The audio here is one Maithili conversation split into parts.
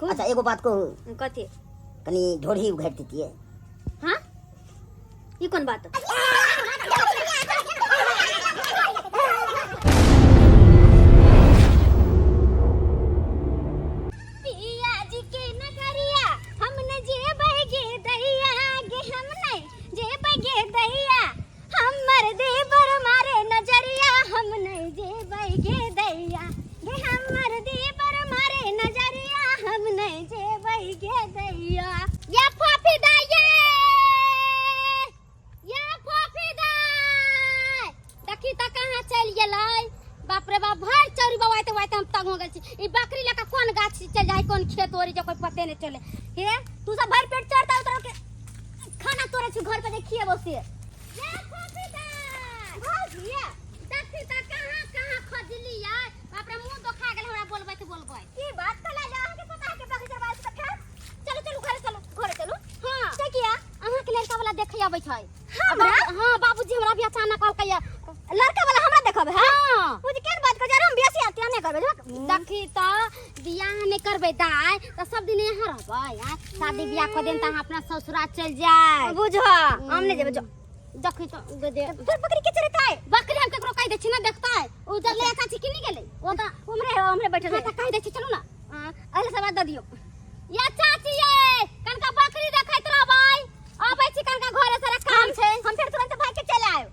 अच्छा एगो बात कहू? कथी? कनी ढोढ़ी उघारि दितियै। हाँ, ई कोन बात? पिया जी के नगरिया हम न जेबै गे दैया गे, हम नहीं जेबै गे दैया, हमर देवर मारे नजरिया, हम नहीं जेबै गे दैया गे, हमर देवर मारे नजरिया, हम नहीं जेबै गे दैया। या फोफी दाई ये, या फोफी दाई, देखी त कहाँ चलि गेलै। बाप रे बाप, भरि चौरी बौआइते बौआइते हम तंग हो गेल छी। ई बकरी लऽ कऽ कोन गाछ चलि जाइ, कोन खेत ओरी जे कोइ पते नहि चले। हे, तू सब भरि पेट चढ़ता उतर के खाना तोड़ै छी, घर पर जे खिएबो से। या फोफी दाई, भौजी, देखी त कहाँ कहाँ खोजली यार। बाप रे, मुंह दोखा गेल हमरा बोलबैत बोलबैत। की बात कला जा अहाँके पता है के बकरी चरबाइ छै? तऽ फेर चलू चलू, घरे चलू, घरे चलू। हाँ। से किया? अहाँके लड़का वाला देखे अबै छै। हमरा? हाँ, बाबूजी हमरा भी अचानक कहलकै या। लड़का वाला हमरा देखबै है? हाँ। ओ जे केहन बात करै छै, हम बेसी आते नहि करबै झक। देखी त बियाह नहि करबै दाइ तऽ सब दिन यहाँ रहबै आँय? शादी बियाह कऽ देन तऽ अहाँ अपना ससुराल चलि जाय। बुझ, हम नहि जेबै, जो। देखी त गदे। फेर बकरी के चरेतै? बकरी हम केकरो कहि दै छी ना देखतै। ओ जब ले चाची किनी गेलै ओ तऽ उमरे उमरे बैठल हाँ, है। तऽ कहि दै छी, चलू ना। हाँ, अहिले सब दऽ दियौ। या चाची ये, कनका बकरी देखैत रहबै, अबै छी कनका घरे सारा काम छै। हम फेर तुरंत भाग के चलि आयब।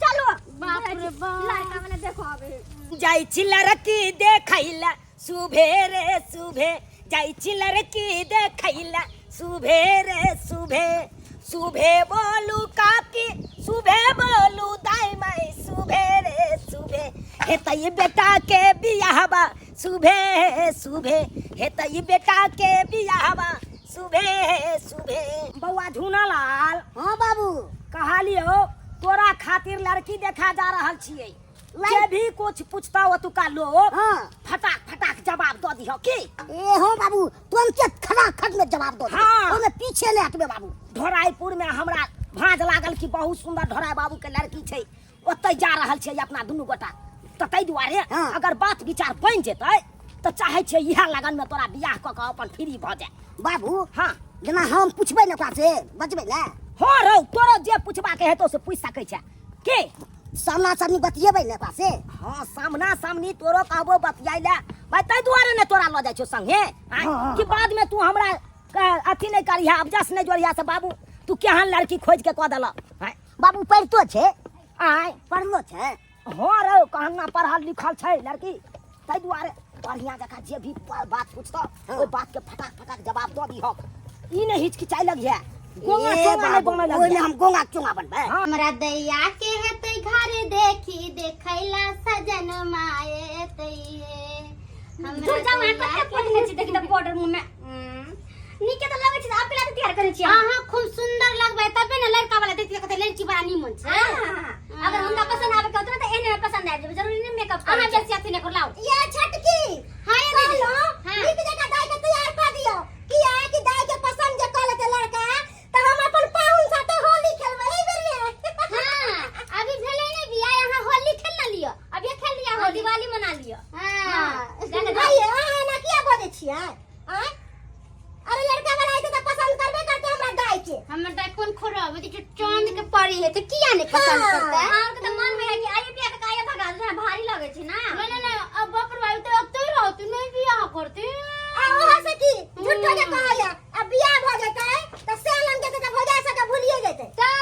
चलो। बाप रे बाप, लड़का वाला देखो अबे। जाइ छी लड़की देखैला सुबे रे सुबे, जाइ छी लड़की देखैला सुबे रे सुबे, सुबे बोलू काकी, सुबे बोलू दाई माई, सुबे रे सुबे, हेतै बेटा के बियाहबा सुबे सुबे, हेतै बेटा के बियाहबा सुबे सुबे। बौआ झूना लाल। हाँ बाबू। कहलियो तोरा खातिर लड़की देखा जा रहल छियै, जे भी कुछ पूछता ओतुका लोग, हाँ। फटाक फटाक जवाब दऽ दिहो की। ए हो बाबू, तुरंते खटाखट में जवाब दो। हाँ। ओमे पीछे नहीं हटबे बाबू। ढोराईपुर में हमरा भाँज लागल कि बहुत सुंदर ढोराई बाबू के लड़की छै, ओतै जा रहल छै अपना दुनू गोटा, तऽ ताहि दुआरे हाँ। अगर बात विचार बनि जेतै तऽ चाहै छियै इएह लगन में तोरा बियाह कऽ कऽ अपन फ्री भऽ जाय। बाबू। हाँ। जेना हम पूछबै ने ओकरा से बचबै ने? हाँ रौ, तोरो जे पूछबाके हेतौ से पूछि सकै छै के। सामना सामनी बतियेबै ने ओकरा से? हाँ, सामना सामनी तोरो कहबो बतियाइ ले भाई, ताहि दुआरे ने तोरा लऽ जाइ छौ संगे आँय? हाँ। कि बाद में तू हमरा अथी नहीं करिहा, अबजस नहीं जोड़िहा से बाबू तू केहन लड़की खोज के कऽ देलक आँय? बाबू पढ़ितो छै? आँय? पढ़लो छै? हाँ रौ, कहना पढ़ल लिखल छै लड़की, ताहि दुआरे बढ़िया जकाँ जे भी बात पूछतौ ओहि बात के फटाक फटाक जवाब दऽ दिहक, ई नहि हिचकिचाइ लगिहे, गोंगा ए चोंगा नहि बाबू, बनऽ ओहिमे लगिहे। हम गोंगा चोंगा बनबै? हाँ। हमरा दैया के हेतै घर देखी देखैला सजन माए तैये। हमरा दूर जाउ, अहाँ दैया कते के पोतने छी, देखी तऽ पाउडर मुँह में। नीके तऽ लगै छै, तऽ अपना तऽ तैयार करै छी अहाँ। अहाँ खूब सुंदर लगबै तबे ने लड़का वाला देखते कहते लड़की बड़ा नीमन छै। हाँ, अगर हमरा पसंद आबे के होत ना तऽ एहने पसंद आबि जेबै, जरूरी नहि मेकअप अहाँ करै छै। बेसी अथी नहि करू, लाउ। ये छटकी। हाँ, ये दीदी। कहलहुँ, हाँ। नीक जकाँ दाइ के तैयार कऽ दियौ, किया कि दाइ के पसंद जे कऽ लेतै लड़का तऽ हम अपन पाहुन साथे होली खेलबै एहि बेर में। हाँ, अभी भेलै नहि बियाह, अहाँ होली खेल ना लिअ, अभी खेल लिअ हाँ, होली। दिवाली मना लिअ। हाँ, जाके भाई, अहाँ एना किया बजै छियै? आँय? अरे लड़का वाला आइते तऽ पसंद करबे करते हमरा दाइ के। हमर दाइ कोन खराब है, चांद के परी है तऽ किया नहि पसंद हाँ। करतै? अहाँके तऽ मन में है कि आइए बियाह के आइए भगा देबै, भारी लगै छै ना। नहीं नहीं नहीं, अब बाप रे भाई तो अते रहती नहीं बियाह करती। आ ओहा से की झूठो के कहैया, अब बियाह भऽ जेतै तऽ से लंग जेतै तऽ भौजाइ सबके भूलिए जेतै। तऽ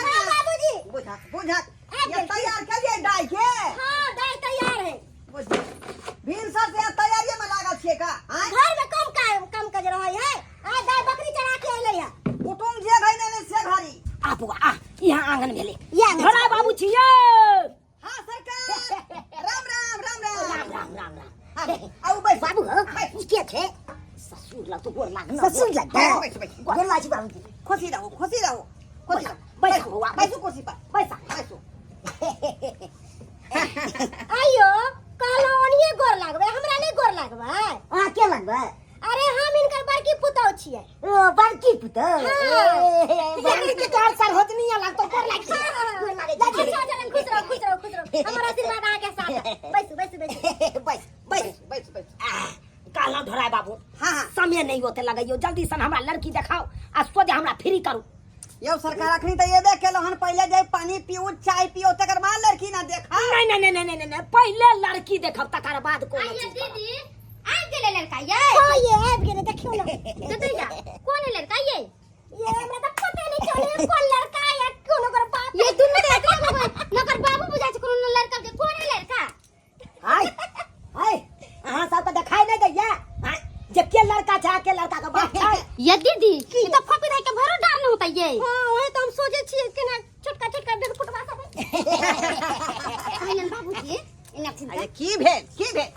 हाँ बाबूजी। बुझक बुझक, आबि ये गेल। तैयार करिए दाइ के। हाँ दाइ तैयार है। भिनसर से यहाँ तैयारी में लागल छियै का? आँय? घर में कम काम कम काज रहै है। आइ दाइ बकरी चरा के अइलै है। कुटुम जे घड़ी नहि से घड़ी। आ बौआ आ, यहाँ आंगन भेलै। ई आंगन धरा छै। बाबू छियै। हाँ सरकार, राम राम राम राम। राम राम राम राम। हाँ, आउ बैस। बाबू हो, बैस। ई के छै? ससुर लग तो गोर लागना। ससुर लग। हाँ, बैस बैस। गोर लागै छी बाबूजी। खुशी रहू खुशी रहू खुशी रहू। बैस बौआ, बैसू कुर्सी पर। बैस। बैसू। आइयो कहलहुँ ओनिये गोर लागबै, हमरा नहि गोर लागबै? अहाँ के लगबै? अरे हम हिनकर बड़की पुतहु छियै। ओ बड़की पुतहु? हाँ। बड़की के तोहर सरहोजनी लगतो, गोर लागि हाँ, हाँ, गोर लागै छी। अच्छा, अच्छा, खुश रहो खुश रहो खुश रहो, हमर आशीर्वाद अहाँके साथ है। बैसू बैसू बैसू। बैस बैस बैस बैस। आह, कहलहुँ ढोराय बाबू। हाँ हाँ। समय नहीं होते लगैयो, जल्दी सन हमरा लड़की देखाओ आ सोझे हमरा फ्री करू। यौ सरकार अखनी तऽ एबे केलहुँ हन, पहिले जाय पानी पीऊ चाय पीऊ तकर बाद लड़की ना देखा। नहीं नहीं नहीं नहीं नहीं नहीं, पहिले लड़की देखब तकर बाद कोनो आइए चीज करब। दीदी, आबि गेलै लड़का ये। हां ये आबि गेलै, देखियौ ना। ददैया कोन है लड़का ये? ये हमरा तऽ पते नहीं चले कोन लड़का या कोन ओकर बाप। ये दुनू तऽ एकरे लगै नकर बाबू बुझाइ छै कोनो लड़का के। कोन है लड़का? हाय हाय, अहाँ सब के देखाई नहीं दैया हाय, जे के लड़का छै के लड़का के बाप छै। ये दीदी, ई तऽ फोपी दाई के भरो डार न होता ये। हां ओहे तऽ हम सोचे छियै केना छोटका छोटका बेर फुटवा सब। आयन बाबूजी, एना थिन। अरे की भेल की भेल?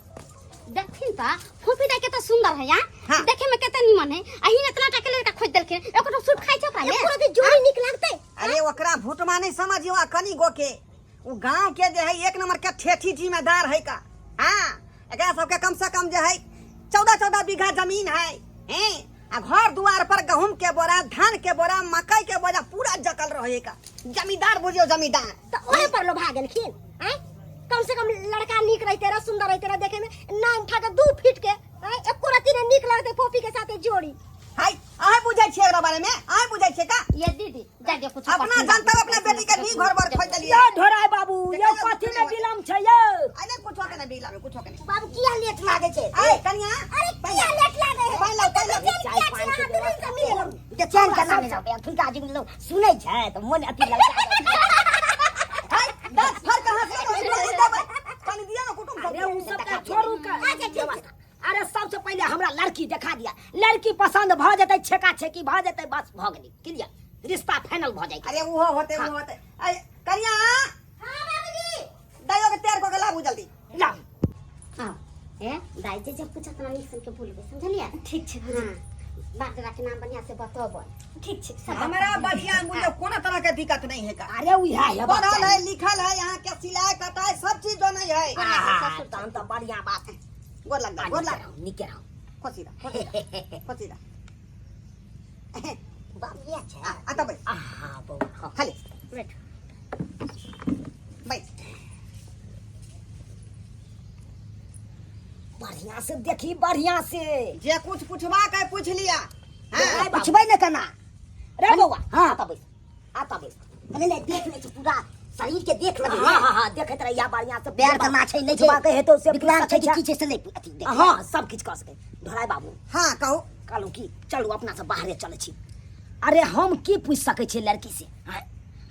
देखथिन तऽ फोपी दाई के तऽ सुंदर है यार। हाँ। देखे में कते निमन है। आ ही इतना टा के लड़का खोज देलखिन, एको सूट खाइ छै ओकरा ले। एको रति जोड़ी नीक लागतै। अरे ओकरा भूटमा नहीं समझियो आ कनी गो के उ गांव के जे है एक नंबर के ठेठी जिम्मेदार है का। हाँ एकरा सबके कम से कम जे है 14-14 बीघा जमीन है, हैं? आ घर दुआर पर गहूम के बोरा, धान के बोरा, मकई के बोरा पूरा जकल रहे का। जमींदार बुझियो जमींदार। तो ओहे पर लोभा गेलखिन आँय? कम से कम लड़का नीक रहते रह, सुंदर रहते रह देखे में, नाम ठा के 2 फीट के आँय? एको रति ने नीक लगते फोफी के साथे जोड़ी। हाय अहाँ बुझै छियै एकरा बारे में? अहाँ बुझै छियै का? ये दीदी जा दे कुछ अपना जनता अपना बेटी के नी घर बार खोज देलियै। यो ढोराय बाबू, यो कथी में विलम्ब छै यो? अरे कुछो के नहीं विलम्ब, कुछो के नहीं। बाबू किया लेट लागे छै? ए कनिया, अरे किया लेट लागे है? पानि लाउ, पानि लाउ। चाय पान के व्यवस्था मिल जे चैन केना नहि रहबै? अखुनका जुग लोग सुनै छै तऽ मन अथी लगता है। हाय, दस फर कहाँ से आबै? पानि देबै। पानि दिअ ना कुटुम्ब अरे सबके। उ सब के छोड़ू के। अरे सबसे पहले हमरा लड़की देखा दिया, लड़की पसंद भ जेतै, छेका छेकी भ जेतै, बस भ गेलै क्लियर, रिश्ता फाइनल भ जाय। अरे उहो होते, उहो होते। अरे कनिया, हां बाबूजी, दाइयो के तैयार क के लाबू जल्दी। लाउ। हां ए दाइ जे जब कुछ अपना नीक सन के बोलबै, समझलियै? ठीक छै। हां, बाप दादा के नाम बढ़िया से बतबो। ठीक छै। हमरा बढ़िया बुझियौ कोनो तरह के दिक्कत नहीं है का। अरे उहा है, पढ़ल है लिखल है, यहाँ के सिलाई कटाई सब चीज जो नहीं है। आहा, तहन तऽ बढ़िया बात है। गोर लग जा, गोर लग। नीके रहू, खुशी रह, खुशी रह, खुशी रह। बाप ये छै। आ, आ तऽ बैस। आहा बौआ, हाँ। खाली। बैठ। बैस। बढ़िया से देखी, बढ़िया से। जे कुछ पूछबा के पूछ लिया। हाँ, पूछबै ने केना? रे बौआ, हाँ। आता बैस, आता बैस। अरे नहीं, देख ले पूरा शरीर के देख लेबै। हाँ, हाँ, हाँ, देखैत रहिया बढ़िया से। पैर केना छै, नहि छै। पूछबा के हेतौ से विकलांग छै कि पूछ की छै से नहि अथी देख। हाँ, सब किछु कऽ सकै। ढोराय बाबू। हाँ, कहू। कहलहुँ की चलू अपना सब बाहरे चलै छी। अरे हम की पूछि सकै छियै लड़की से? हाँ?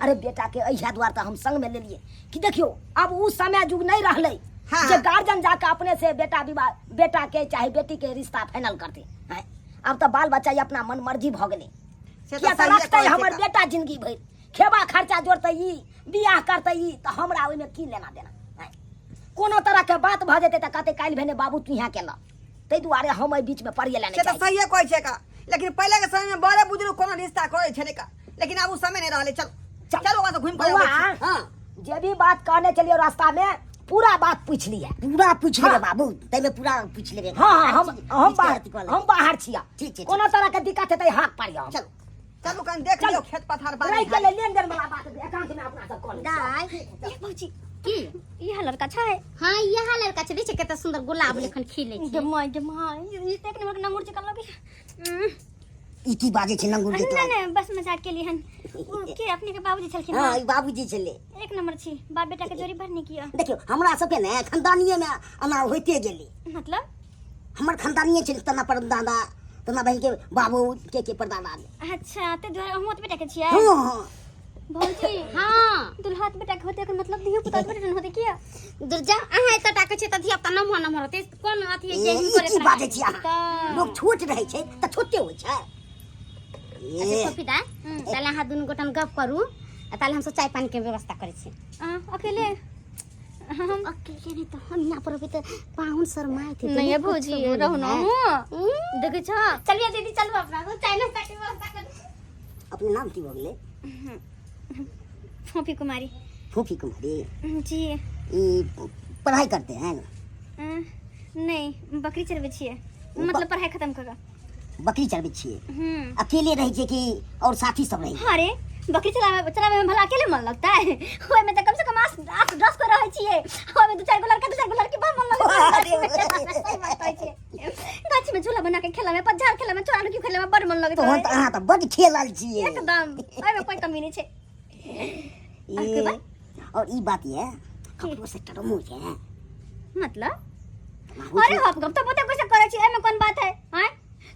अरे बेटा के एहिया दुआर तऽ हम संग में लेलियै कि देखियौ अब उ समय जुग नहीं रहलै। हाँ। जे गार्जियन जाके अपने से बेटा विवाह, बेटा के चाहे बेटी के रिश्ता फाइनल करते। हाँ? अब तऽ बाल बच्चा अपना मन मर्जी भऽ गेलै। से तऽ किया तऽ सहिए रखतै कहै छै हमर तऽ। बेटा जिंदगी भरि, खेबा खर्चा जोड़तै ई, बियाह करतै ई, तऽ हमरा ओहिमे की लेना देना? हाँ? कोनो तरह के बात भऽ जेतै तऽ कहतै काल्हि भेने बाबू तू यहाँ केलह। ताहि दुआरे हम एहि बीचमे पड़िए लेने से तऽ चाहै छी। सहिए कहै छै का, लेकिन पहिले के समय में बड़े बुजुर्ग कोनो रिश्ता करै छलै का, लेकिन आब उ समय नहीं रहलै। चल चल। चल ओकरा से घुमि के बौआ, अबै छी। हाँ। जे भी बात कहने चलियो रास्ता में पूरा बात पूछ लिया। पूरा पूछ लेबै हाँ। बाबू, ताहिमे पूरा पूछ लेबै। हाँ, हाँ, हम बीच के बाहर अथी कऽ लेबै। हम बाहर छिया। ठीक छै, ठीक। कोनो तरह के दिक्कत हेतै हाथ पारियो। चलू चलू कनि देख चलू। लियौ खेत पथार बाड़ी रहि झाड़ी। गेलै लेन देन वाला बात, एकांत में अपना सब कऽ लै छियै। दाइ, ए भौजी, की इह लड़का छै? हां, इह लड़का छै। देखै कते सुंदर गुलाब लेखन खिलै छै। गे my, गे my, ई तऽ एक नंबर के नंगुर जकाँ लगै। ई की बाजै छै नंगुर नहि जकाँ? नहि, बस मजाक केली हन। उ के अपने के बाबूजी छलखिन? हाँ, ई बाबूजी छलै। एक नंबर छी, बाप बेटा के जोड़ी बड़ नीक यऽ। देखियौ हमरा सबके ने खानदानिये में एना होइते गेलै। मतलब? हमर खानदानिये छलै तना पर दादा, तना बहिन के बाबू के परदादा। अच्छा, ते दुआरे अहूँ बेटा के छियै? हाँ, हाँ। भौजी, हाँ। दुल्हा के बेटा के होते एकर मतलब धियो पुता के बेटा होते किया? दुर्जा, अहाँ एतऽ टाकै छियै तऽ धिया पुता नमहर नमहर होतै। कोन अथी ए, जे ई हिनकर की एतना बाजै छी अहाँ? तऽ लोक छोट रहै छै तऽ छोटे होइ छै। अच्छा ए, सोफी दाइ, ताले अहाँ दुनू गोटन गप करू आ ताले हमसब चाय पानी के व्यवस्था करै छी। अहाँ अकेले? हम अकेले नहीं तऽ हम यहाँ पर अभी तऽ पाहुन शर्माए थे। नहीं भौजी, रहू ना हूँ। देखै छ? चलिए दीदी, चलू अपना सब चाय नाश्ता के व्यवस्था करू। अपने नाम की भऽ गेलै? फोफी कुमारी। फोफी कुमारी? जी। ई पढ़ाई करते हैं? नहीं, बकरी चरबै छियै। मतलब पढ़ाई खत्म कऽ कऽ। बकरी चरबै छियै? अकेले रहै छियै कि और साथी सब रहै? अरे बकरी चलावे चलावे में भला अकेले मन लगता है? ओए में तो कम से कम 8 8 10 को रहै छियै। ओए में दू चार गो लड़का, दू चार गो लड़की, बड़ मन लगैत रहै। सही बात कहै छियै। गाछी में झूला बना के खेला में, पतझड़ खेला में, चोरा नुकी खेला में बड़ मन लगैत तहन रहै। तऽ अहाँ तऽ बड्ड खेलल छियै। एकदम, ओए में कोई कमी नहीं छै। और कोई बात? और ई बात ये ककरो से टरमो ये मतलब? अरे हप गप तो पता कैसे करै छी, एमे कोन बात है? हैं,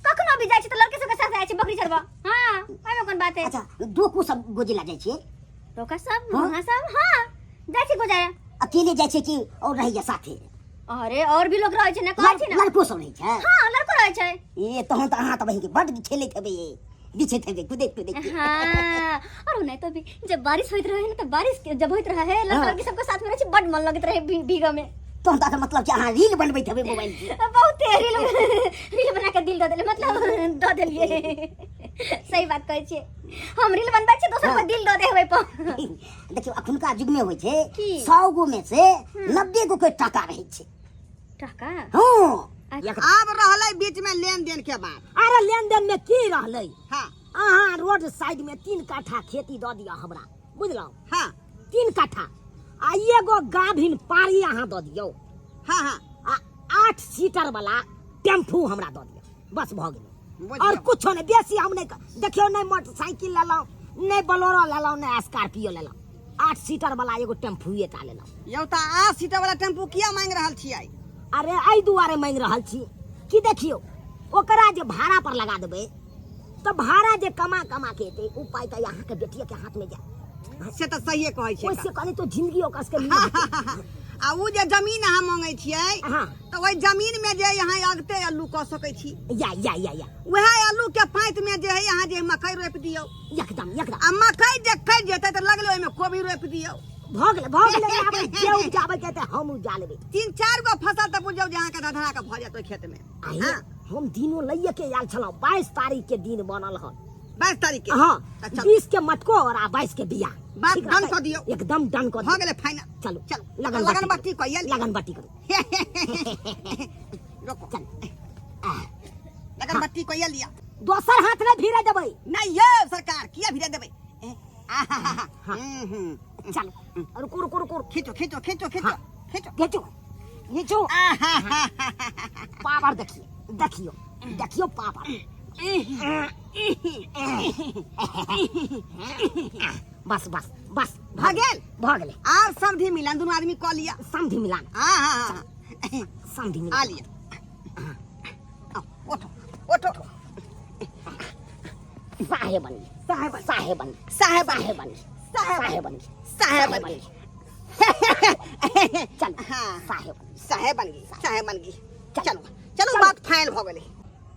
कखनो भी जाइ छी तऽ लड़के सबके साथ जाइ छी बकरी चरबा। हां, एमे कोन बात है? अच्छा, डोको सब गोजिला जाइ छियै? डोका सब? हाँ? वहाँ सब, हां, जाइ छी गोजाया। अकेले जाइ छियै कि और रहैया साथे? अरे और भी लोग रहै छै ने, कहै छी ने। लड़को सब रहै छै? हां, लड़को रहै छै। ए तहन तऽ अहाँ तऽ बहिन के बड्ड खेलैत हेबै, बिछैत हेबै, कुदैत कुदैत। हाँ, और नहीं तो भी जब बारिश होइत रहे ना, तो बारिश के जब होइत रहे है, लड़का लड़की सबके साथ में रहे छी, बड मन लगैत रहे भीगा में। तहन तऽ मतलब कि अहाँ रील बनबैत हेबै मोबाइल से? बहुत रील रील बना के दिल दऽ देलियै, मतलब दऽ देलियै। सही बात कहै छियै, हम रील बनबै छियै, दोसर पर दिल दऽ देबै पर। देखियौ, अखुनका युग में होइ छै की? 100 गो में से 90 गो के टाका रहै छै। टाका? हँ। आब रहलै बीच में लेन देन के बात। अरे लेन देन में की रहलै? हाँ। अहाँ रोड साइड में 3 काठा खेती दऽ दिअ हमरा, बुझलहुँ? हाँ। 3 काठा आ एगो गाभिन पारी अहाँ दऽ दियौ। हाँ हाँ। आ 8 सीटर वाला टेम्पू हमरा दऽ दियौ, बस भऽ गेलै। बुझि और गेलहुँ। कुछो नहि बेसी हम नहि देखियौ, नहि मोटरसाइकिल लेलहुँ, नहि बोलेरो लेलहुँ, नहि स्कॉर्पियो लेलहुँ, 8 सीटर वाला एगो टेम्पूए टा लेलहुँ। यौ तऽ 8 सीटर वाला टेम्पू किया मांगि रहल छियै? अरे एहि दुआरे मांगि रहल छी कि देखियौ, ओकरा जे भाड़ा पर लगा देबै तऽ भाड़ा जे कमा कमा के एतै, ओ पाइ तऽ अहाँके बेटिए के हाथ में जायत। से तऽ सहिए कहै छियै। ओहिसे कनि तो जिंदगी ओकर सबके नीक हेतै। आ उ जे जमीन अहाँ मांगै छियै, हाँ। तऽ ओहि जमीन में जे अहाँ अगते अल्लू कऽ सकै छी। या या या या। वएह अल्लू के पाँति में जे है अहाँ जे मकई रोपि दियौ। एकदम एकदम। आ मकई जे कटि जेतै तऽ लगले ओहिमे कोबी रोपि दियौ। भऽ गेलै, भऽ गेलै। आब जे उपजाबै के हेतै हम उपजा लेबै। 3-4 गो फसल तऽ बुझियौ जे अहाँके धधरा के भऽ जायत ओहि खेत में। आइ हाँ। हम दिनो लैये के आयल छलहुँ, 22 तारीख के दिन बनल हन। 22 तारीख के? हाँ। तऽ चलू। 20 के मटको और आ 22 के बिया। बात ठीक डन रहतै? कऽ दियौ। एकदम डन कऽ भऽ दियौ। गेलै फाइनल। चलू। चलू। लगन लगन बत्ती बत्ती करू। कऽ लगन बत्ती करू। रोको। चल। लगन बत्ती कऽ लिअ। दोसर हाथ नहि भिड़े देबै। नहि यौ सरकार, किया भिड़े देबै? ए, आहाहाहा। हाँ। हम्म, हम्म। चलू, रुकू रुकू रुकू। खींचो खींचो खींचो खींचो। हाँ। खींचो। घीचू घीचू। आहाहाहा। पावर देखिए, देखियो देखियो पावर। बस बस बस। भऽ गेल? भऽ गेलै। आब समधि मिलन दुनू आदमी कऽ लिअ। समधि मिलान। हाँ, हाँ, हाँ। समधि मिलान। आ लिअ। आओ, उठो उठो। साहेब बन गए। साहेब। साहेब बन गए। साहेब। साहेब बन गए। साहेब। साहेब बन गए। साहेब साहेब बन बन गए। गए। चल। हाँ। साहेब बन गए। साहेब बन गई, साहेब बन गई। चल। चलो चलो, बात फाइनल भऽ गेलै।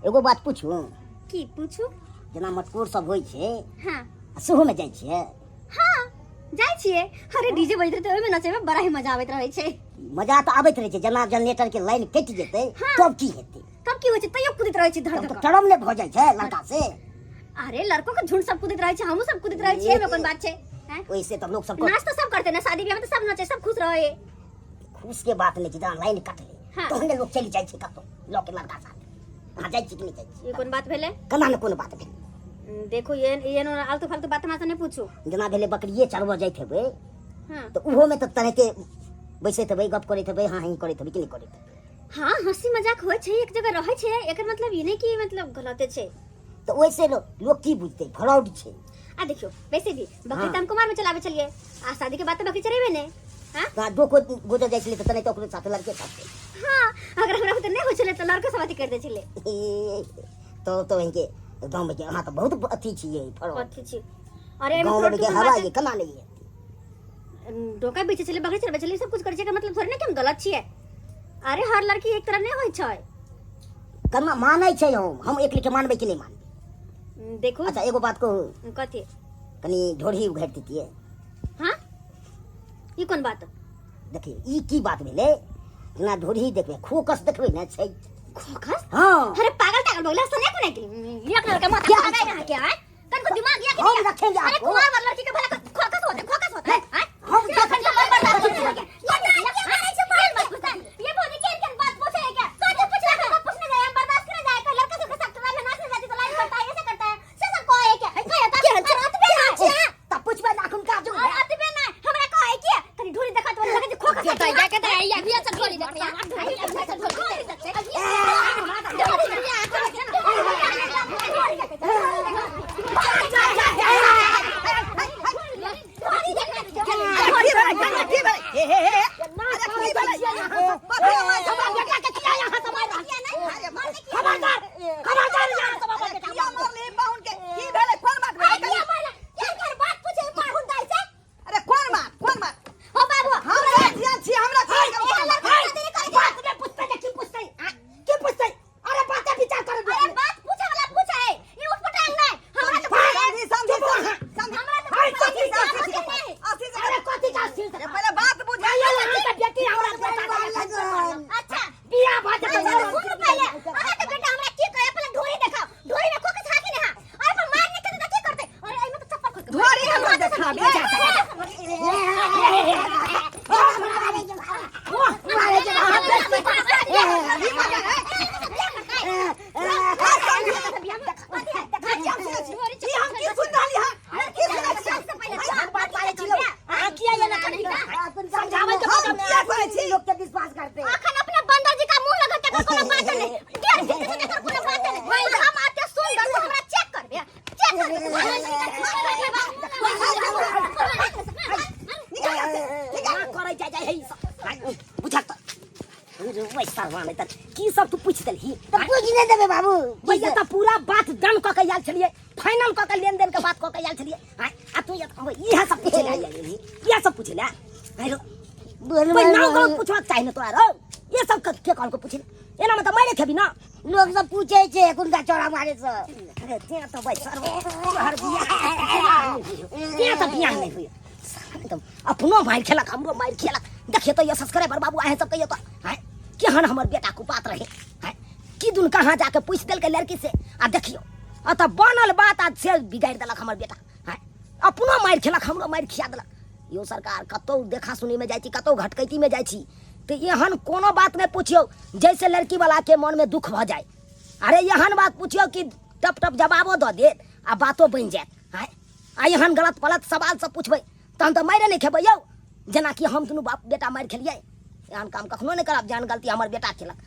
एगो बात पूछू? की पूछू? जेना मटकोर सब होइ छै, हाँ, सेहो में जाइ छियै? हाँ, जाइ छियै। अरे डीजे बजैत रहै ओहिमे नचैमे बड़ा ही मजा आबैत रहै छै। मजा तऽ आबैत रहै छै, जेना जनरेटर के लाइन कटि जेतै, हाँ। तब की हेतै? तब की होइ छै? तैयो कुदैत रहै छै धड़ तब धड़ तऽ कऽ। टरम ने भऽ जाइ छै लड़का से। अरे लड़को के झुंड सब कुदैत रहै छै, हमहूँ सब कुदैत रहै छियै, एहिमे कोन बात छै? हैं? ओहिसे तऽ लोक सब नाच तऽ सब करते ने, शादी ब्याह में तऽ सब नचे, सब खुश रहे। खुश के बात नहि छै, जेना लाइन कटलै, हाँ। तहने लोक चलि जाइ छै कतौ लऽ के लड़का साथ। अहाँ जाइ छी कि नहि जाइ छी? ई कोन बात भेलै? केना ने कोन बात भेलै? देखो, ये आलतू फालतू बात हमरा से नहीं पूछू। जेना भेलै बकरिए चरबऽ जाइत हेबै, हाँ, तऽ ओहोमे तऽ तनाहिते बैसैत हेबै, गप करैत हेबै, हाँ हीं करैत हेबै कि नहि करैत हेबै? हाँ, हंसी मजाक होइ छै, एक जगह रहै छै, एकर मतलब ई नहि कि मतलब गलते छै। तऽ ओहिसे लोक की बुझतै? फ्रॉड छै। आ देखियो, वैसे भी बकरी हाँ। तऽ हम कुमार में चलाबै छलियै, आ शादी के बाद तऽ बकरी चरेबे नहि। हाँ? तऽ डोको गुजर जाइ छलै तऽ तनाहिते ओकरो साथे लड़के साथे। हाँ, अगर हमरा बुते नहि होइ छलै तऽ लड़को सब अथी कर दै छलै। तो इनके गाँव में अहाँ तऽ बहुत अथी छियै फ्रॉड। अथी छी? अरे एहिमे गाँव फ्रॉड में के के कोन हवा बात ये केना नहि ये? डोका बेचै छलै, बकरी चरबै छलै, सब कुछ करै छै, एकर मतलब थोड़े ने कि हम गलत छियै। अरे हर लड़की एक तरह नहि होइ छै। केना मानै छै? हम एक लेखे मानबै कि नहि मानबै? देखू। अच्छा, एगो बात कहू? कथी? कनि ढोढ़ी उघारि दितियै। हाँ, ई कोन बात? देखियौ, ई की बात भेलै? जेना ढोढ़ी देखबै, खोकस देखबै ने छै। खोखस? हाँ। अरे पागल तागल बोला सुने को नहीं कि एक लड़का माथा क्या? खराब है यहाँ के आए कन को दिमाग या कि हम नहीं? रखेंगे अरे आपको। कुमार वाला लड़की के भला खोखस होता है, खोखस होता है, हैं? हम तखन तो बड़ बर्दाश्त नहीं होगा। ये बोली ये बोली के के बात पूछे है क्या? कौन पूछ रहा है? पूछने जाए, हम बर्दाश्त करे जाए। कोई लड़का सबके साथ में नाचने जाती तो लाइन करता है, ऐसे करता है, से सब कोई है क्या? कोई होता है? रात में नाचे। सरवा नहि तऽ की सब तू पूछि देलही? तऽ पूछि नहि देबै बाबू। भैया तऽ पूरा बात डन कऽ के आयल छलियै, फाइनल कऽ के लेन देन के बात कऽ के आयल छलियै। आँय, आ तू एतऽ कहबै इएह सब पूछे लए आयल रही, इएह सब पूछे लए आँय रौ। बोल। भाई नाम गलत पूछबाक चाही ने तोरा रौ। ये सब के कहलको पूछे? एना में तऽ मारे खेबी ना। लोक सब पूछे छै एखुनका चौड़ा मारे सब। अरे तें तऽ भाई सर तोहर बियाह तें तऽ बियाह नहि होइए। एकदम अपनो मारि खेलक, हमरो मारि खेलक। देखिए तो ये सब्सक्राइबर बाबू, अहें सब कहियो तो हैं केहन हमर बेटा को बात रहे हैं की दुन कहाँ जाके पूछ देलकै लड़की से। आ देखियो आ तऽ बनल बात आ से बिगाड़ि देलक हमर बेटा। हैं अपनो मारि खेलक, हमरो मारि खिया देलक। यो सरकार, कतौ देखा सुनी में जाइ छी, कतौ घटकैती में जाइ छी तऽ एहन कोनो बात नहि पुछियौ जैसे लड़की वाला के मन में दुख भऽ जाय। अरे एहन बात पुछियौ कि टप टप जवाबो दऽ देत आ बातो बनि जायत। हैं आ एहन गलत पलत सवाल सब पुछबै तहन तऽ मारि नहि खेबै यौ, जेनाकि हम दुनू बाप बेटा मारि खेलियै। एहन काम कखनो नहि करब जेहन गलती हमर बेटा केलक।